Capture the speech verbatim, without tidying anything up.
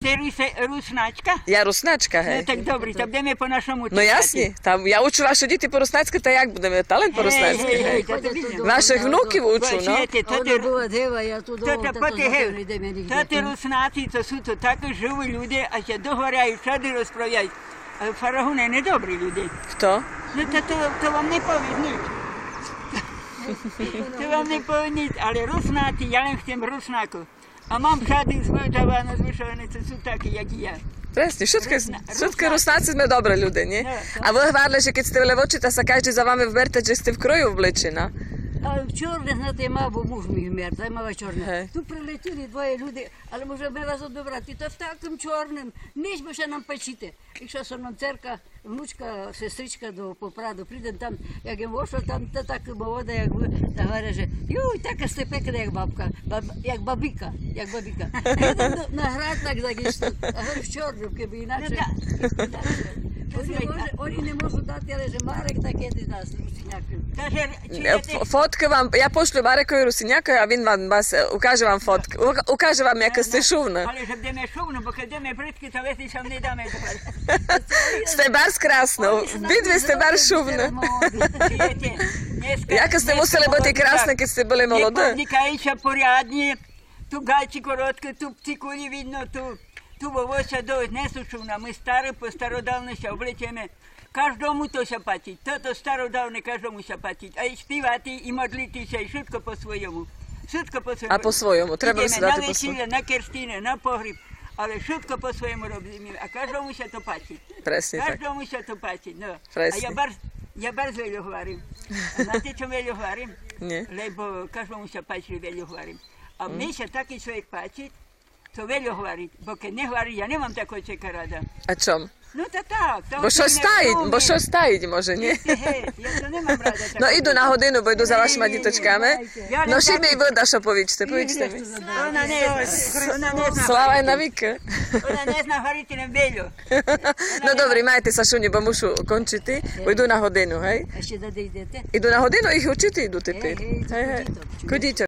Ти русе-, русначка? Я русначка, гей. Ну, так добрі, та будеме по нашому читати. Ну, ясні, та я учу ваші діти по руснацькы, та як будеме, та лем по руснацькы, гей. Гей, гей, та то видно. Вашых внуків учу, ну. Чуєте, то ти, то ти руснаци, то суть то такы живі люде, а ся договоряють, вшады розправляють. А фарагуни недобрі люде. Хто? Ну, то, то, то вам не повість ніч. То вам не повість ніч, але руснаци, я лем з тым руснаком. А мам вшады звычавано, звычавано, то суть такы, як і я. Пресні, вшыткы, вшыткы руснаци зме добры люде, ні? А вы гварили, же кед сте в Левочі, та ся каждый за вами вбертат, же сте в крою облечена. А в чорных, знаєте, мав, бо муж мій вмер, та й мала чорна. Гей. Ту прилетіли двоє люде, але може ми вас одобрати, та в такым чорным, ніч бо ся нам пачіте. Ішла со мном церка, внучка, сестричка до Попраду. Придем там, як им вошла, там та так молода, як вы, та говоря, же: «Юй, така сте пекна, як бабка, баб-, як бабіка, як бабіка». Идем до, на град, так, так, іщи. А говорю, в чорным, кебы іначе. Ну, да. Они не можуть, они не можуть дати, але же Марек таке ти дасть, русинякы. Та же, чи я фоткы вам, я пошлю Марекови русинякы, а він вам, вас, е, укаже вам фоткы. Ука-, укаже вам, як сте шумны. Але же будеме шумны, бо кед будеме бридкі, та веси ся не даме тепер. Сте барз красны. Обидві сте барз шумны. Як сте мусили быти красны, кед сте были молоды? Облікають ся порядні, ту ґайчі короткы, ту цикулі видно, ту, ту волося досьт, не суть шумны. Мы стары, по стародавному ся облечеме. Каждому то ся пачіт. Тото стародавне каждому ся пачіт. А і співати, і модлити ся, і вшытко по-свойому. Вшытко по-свойому. А по-свойому. Треба высідати по-свойому. Ідеме на весіля, на керстины, на погріб. Але вшытко по-свойому робиме. А каждому ся то пачіт. Пресні так. Каждому ся то пачіт, но. Пресні. А я барз, я барз вельо гварим. А знаєте, чом вельо гварим? Ні. Лебо каждому ся пачіт, вельо гварим. А мі ся такый чловек пачіт, то вельо гваріт, бо кед не гваріт, я не мам такого чловека рада. А чом? Ну, та так, та... Бо штось таїть, бо штось таїть, може, ні? Гей, я то не мам рада такого. Но, іду на годину, бо іду за вашыма діточками. Но, ще мі вы дашто повічте, повічте мі. Она не зна, она не зна. Слава на вікы. Она не зна гваріти, лем вельо. Но, добрі, майте ся шумні, бо мушу кончіти, бо іду на годину, гей? А ще де йдете? Іду на годину, їх учіти іду тепер. Гей, гей, гей, гей. Ходіть.